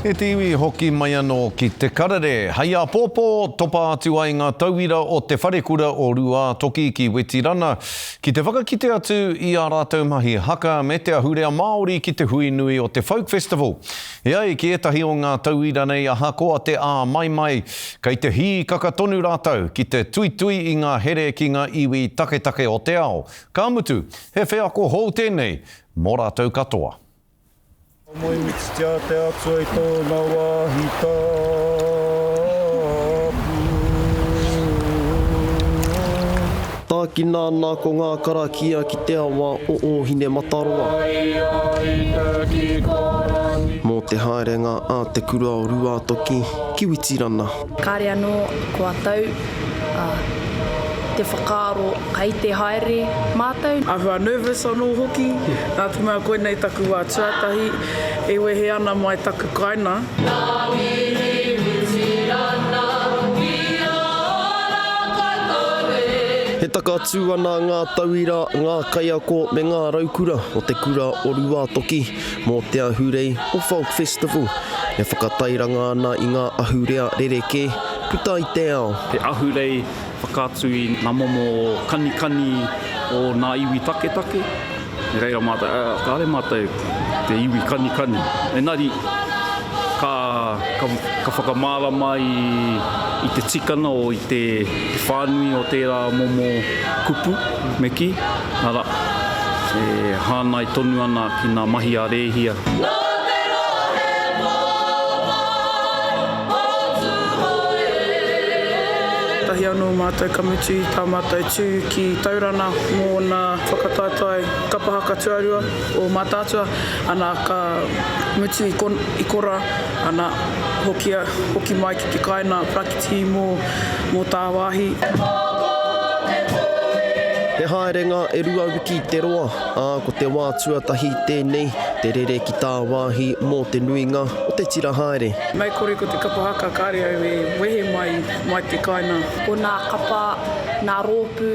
E te iwi hoki mai anō ki te karere. Hei āpōpō, topa atu ai ngā tauira o Te Wharekura o Rūātoki ki Wetirana ki te whakakite atu i ā rātou mahi haka me te ahurea Māori ki te hui nui o te Folk Festival. E ai ki ētahi o ngā tauira nei ahakoa te āmaimai, kei te hīkaka tonu rātou ki te tuitui i ngā here ki ngā iwi taketake o te ao. Ka mutu, he wheako hou tēnei mō rātou katoa. Moemititia te Atua i tōna wāhi tapu. Tākina ana ko ngā karakia ki te awa o Ōhinemataroa. Mō te haerenga a Te Kura o Rūātoki ki Witirana. Kāre anō kua tau te whakaaro kei te haere mātou. Āhua nervous anō hoki, nā te mea koinei taku wā tuatahi e wehe ana mai taku kaina. He takatū ana ngā tauira, ngā kaiako me ngā raukura o Te Kura o Rūātoki mō te ahurei o Folk Festival e whakatairanga ana i ngā ahurea rerekē puta i te ao. He ahurei whakaatu i ngā momo kanikani o ngā iwi taketake. I reira mātou, ā, kāre mātou te iwi kanikani. Engari, ka, ka, ka whakamārama i, i te tikanga o i te, te whānui o tērā momo kupu, me kī, arā, e hāngai tonu ana ki ngā mahi a Rēhia. Nō te rohe pōwhai o Tūhoe. Tahi anō mātou ka mutu i tā mātou tū ki Taurana mō nā whakataetae kapa haka tuarua o Mātaatua, ana ka mutu i i kora, ana hoki hoki mai ki te kāina Parakitihi mō mō tāwāhi. He haerenga e 2 wiki te roa, ā, ko te wā tuatahi tēnei te rere ki tāwāhi mō te nuinga o te tira haere. Mei kore ko te kapa haka kāre au e wehe mai mai te kāinga. Ko nā kapa, nā rōpū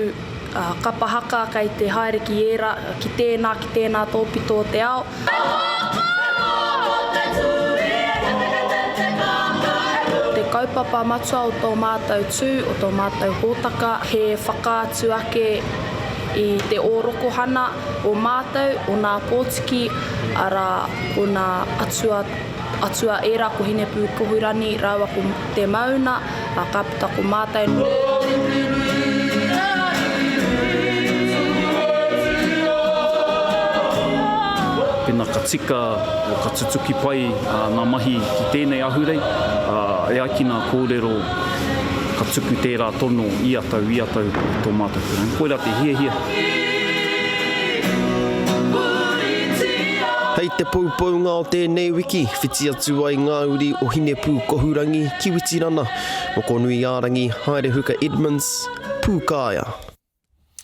kapa haka kei te haere ki ērā, ki tēnā, ki tēnā tōpito o te ao. Te kaupapa matua o tō mātou tū, o tō mātou hōtaka, he whakaatu ake i te ōrokohana o mātou, o nā pōtiki, arā, ko nā atua, atua ērā ko Hinepūkohurani rāua ko Te Mauna, ā, ka puta ko mātou. Pēnā ka tika, ka tutuki pai ngā mahi ki tēnei ahurei, e ai ki ngā kōrero ka tuku tērā tono ia tau, ia tau i tō mātou kura. Koirā te hiahia. Hei te poupounga o tēnei wiki, whiti atu ai ngā uri o Hinepūkohurangi ki Witirana. Mokonuiārangi, Haerehuka Edmonds, Pūkāea.